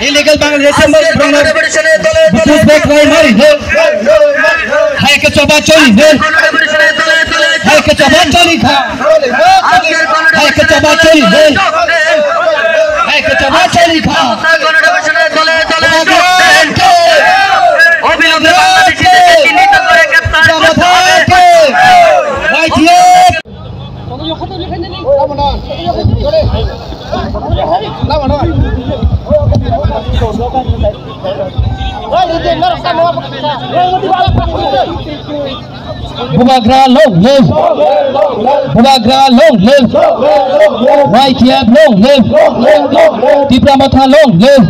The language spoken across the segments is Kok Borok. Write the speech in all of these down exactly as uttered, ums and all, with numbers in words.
Illegal Bangladeshi borokno push back khlai mari no. Hai khe choba choli no. Hai khe choba choli kha. Hai khe choba choli no. Hai khe choba choli kha. Bubagra long live! Bubagra long live! Y T F long live! Tipra Motha long live!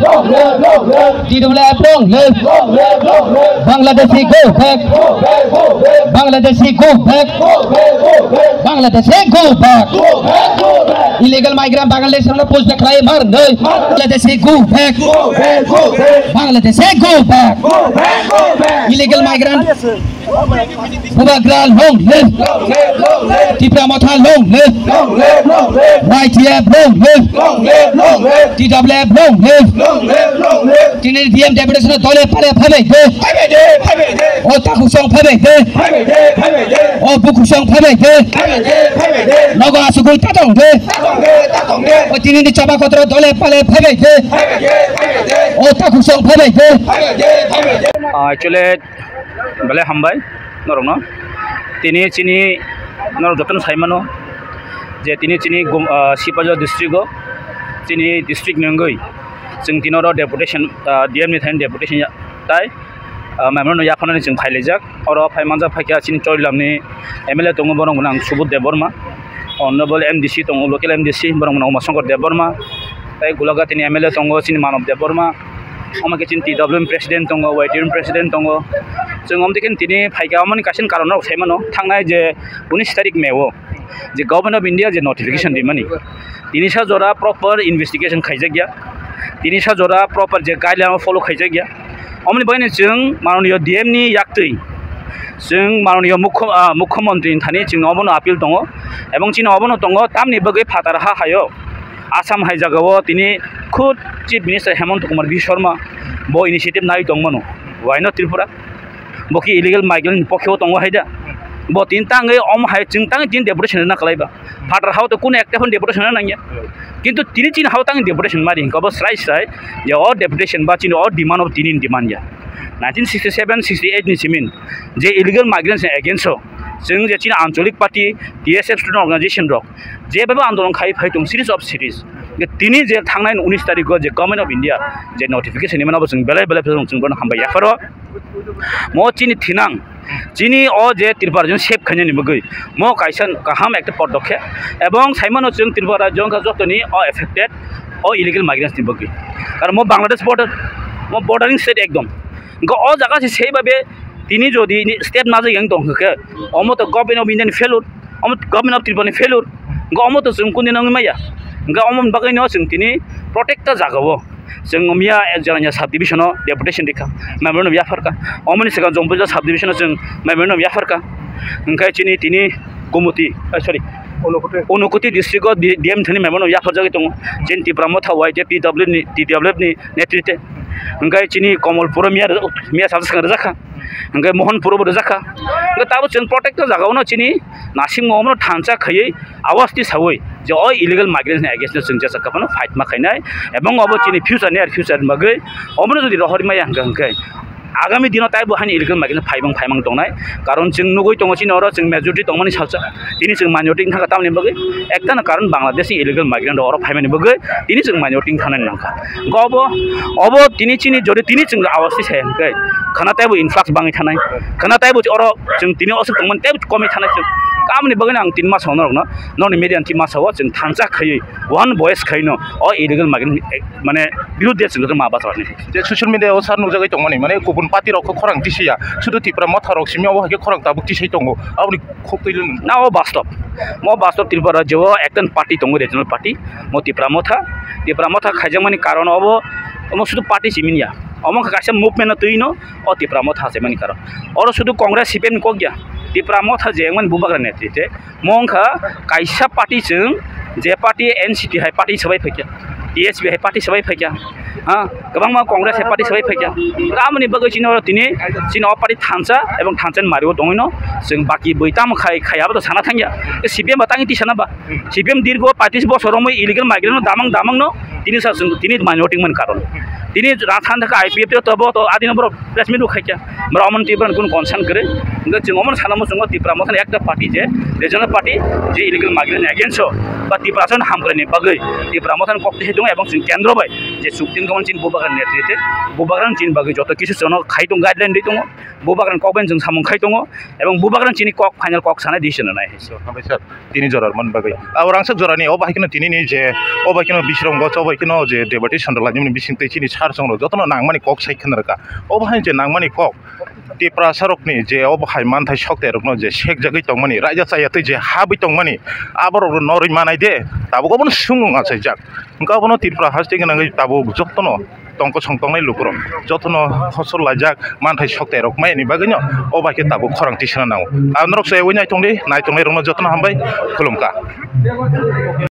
T W F long live! Bangladeshi go back! Bangladeshi go back! Bangladeshi go back! Illegal migrant Bangladesh no push back khlai mar noi. Bangladeshi go back. Bangladeshi go back. Illegal migrant. Bubagra long live. Tipra Motha long live. Y T F long live. T W F long live. Tini D M deputation dole pale phabe de. O takusong phabe de. O bukusong phabe de. Nogo asugui tatong de. O tini ni chaba kotoro dole pale phabe de. O takusong phabe de. Ah, actually, belai hambai norokno. Tini chini norok jotono sai mano je tini chini gum-, ah, Sipahijala district o chini district ni wngwi chwng tini oro deputation, ah, D M ni thani deputation ya-, tai, ah, memorandum yapharnani chwng phailaijak. Oro phai manjak phaikha chini Chorilamni M L A tongo, borok gwnang Subodh Debbarma, Honorable M D C tongo, local M D C, borok gwnang Umashankar Debbarma, tei Golaghati ni M L A tongo chini Manav Debbarma, omo khe chini T W M president tongo, Y T M president tongo. Chwng omo khe tini phaikha, omoni kaisa karon rok sai mano, thangnai je unis tarik May o je Government of India je notification rimani, tini sa jora proper investigation khaijakya, tini sa jora proper je guideline follow khaijakya. Omoni bagwi chwng mananiyo D M ni yaktwi chwng mananiyo mukho-, ah, mukhyamantri ni thani chwng obono appeal tongo, ebong chini obono tongo tamni bagwi phatar ha hayo Assam hai jagao tini khud Chief Minister Hemanta Kumar Biswa Sarma bo initiative nai tongmano, why not Tripura? Bo khe illegal migrant ni pokhe o tongo hai da? Bo tini tangwi omo hai chwng tangwi tini deputation rwna kwlai ba? Phatar hao to kunu ekta phano deputation rwna nangya. Kintu tini chini hao tangwi deputation mari hinkhe bo srai srai je o deputation ba chini o demand o tini ni demand ya. Nineteen sixty seven sixty eight ni simin je illegal migrants ni against o chwng je chini ancholik party, T S F student organization rok jebhabe andolon khai phai tong series of series. Je tini je thangnai unis tarikh o je Government of India je notification rimani bo chwng belai belai chwng bono hambai yapharo. Mo chini thinang, chini o je Tripura rajyo save khainani bagwi mo kaisa kaham ekta podokhe, ebong saimano chwng Tripura rajyo wngkha jotoni o affected o illegal migrants ni bagwi. Karon mo Bangladesh border, mo bordering state ekdom. Hwnkhe o jaga se sei babe tini jodi ni state majak yang tong khe, omo to Government of India ni failure, omo Government of Tripura ni failure, hwnkhe omo to chwng kuni nangwi maya. Hwnkhe omo bagwi no chwng tini protect ta jaga o. Chwng miya Jarania subdivision o deputation rikha, memorandum yapharkha. Omoni swkang Jompuijala subdivision o chwng memorandum yapharkha. Hwnkhe chini tini Gumoti, eh, sorry, Unakoti. Unakoti district o D-, D M thani memorandum yapharjagwi tongo. Chini Tipra Motha Y T F T W ni, T W F ni netritwe. Hwnkhe chini Komolpur o miya, miya sajwk swkang rwjakha. Hwnkhe Mohanpur o bo rwjakha. Hwnkhe tabuk chwng protect o jaga o no chini nasimung omono thansa khaiwi awas ti sawi je o illegal migrants ni against no chwng jesa kaphano fight ma khainai, ebong obo chini future, near future ni bagwi omono jodi rohorwi maya hwnkha hwnkhe agami dino taibo hani illegal migrants phaimang phaimang tongnai, karon chwng nugwi tongo chini oro chwng majority tongmani salsa, tini chwng minority wngkha tamni bagwi ektano karon Bangladesh ni illegal migrant rok oro phaimani bagwi tini chwng minority wngkha nai nangkha. Hwnkhe obo, obo tini chini jodi tini chwng awas ti sai hwnkhe khana taibo influx bangwi thanai, khana taibo oro chwng tini aswk tongmani teibo komwi thanai chwng. Tamoni bagwino ang tini masa norokno, nokni media ni tini masa o chwng thansa khaiwi one voice khaino o illegal migrant mane birudde chwng ma bachani. Je social media o sar nukjagwi tongmani, mane kubun party rok kho khorang tisiya, sudu Tipra Motha rok simi obo hai khe khorang tabuk tisai tongo, aboni khok twi lwng. Na o bastob, mo bastob Tripura rajyo o ekta party tongo, regional party, mo Tipra Motha, Tipra Motha khaijakmani karon obo, omo sudu party simi ya, omo wngkha kaisa movement no twi no, o Tipra Motha se mani karon. Oro sudu Congress C P M ni kok ya. Tipra Motha je wngmani bubagra netritwe. Mo wngkha kaisa party chwng je party N C P hai party swbai phaikha. T S P hai party sabai phaikha, ha, kwbangma Congress hai party sabai phaikha. Aboni bagwi chini oro tini, chini o party thansa ebong thansa ni mario tongwino chwng baki bui tamo khai, khai abo to sana thangya. C P M ba tangi tisana ba, C P M dirgo patis bosor romwi illegal migrant no damang damang no tini sa chwng tini minority man karon. Tini rang than thaka I P F T to bo to adino borok press meet bo khaikha. Bwrok omono Tripura ni kunu concern kwrwi. Hwnkhe chwng omono sana muchungo Tipra Motha ni ekta party je regional party je illegal migrant ni against o ba Tipra Motha ni hamkrai ni bagwi Tipra Motha ni kok twi tongo ebong chwng kendro bai je chukti wngkha chini Bubagra ni netrite Bubagra ni chini bagwi joto kisu chwngno khai tongo guideline rwi tongo Bubagra ni kok bai chwng samung khai tongo ebong Bubagra ni chini kok final kok sanai decision nai. So, hambai sir, tini jora man bagwi. Abo rangchak jora ni obo hai kheno tini ni je obo hai kheno bisrong bo obo hai kheno je debate sandal ni bising tei chini sar song rok jotono nangmani kok sai khna rwkha. Obo hai je nangmani kok Tiprasa rokni je obo hai manthai sokte rokno je sekjagwi tongmani, raida chaya tei je habwi tongmani, aborok norwi manai de, tabuk obono swngmung achaijak. Hwnkhe obono Tripura haste gwnangwi tabuk jotono tongkosong tongnai lukurok jotono hosor laijak manthai sokte rok mayani bagwino obo hai khe tabuk khorang tisana nango. Ang norok se ui nai tongdi, nai tongnai rokno jotono hambai khulumkha.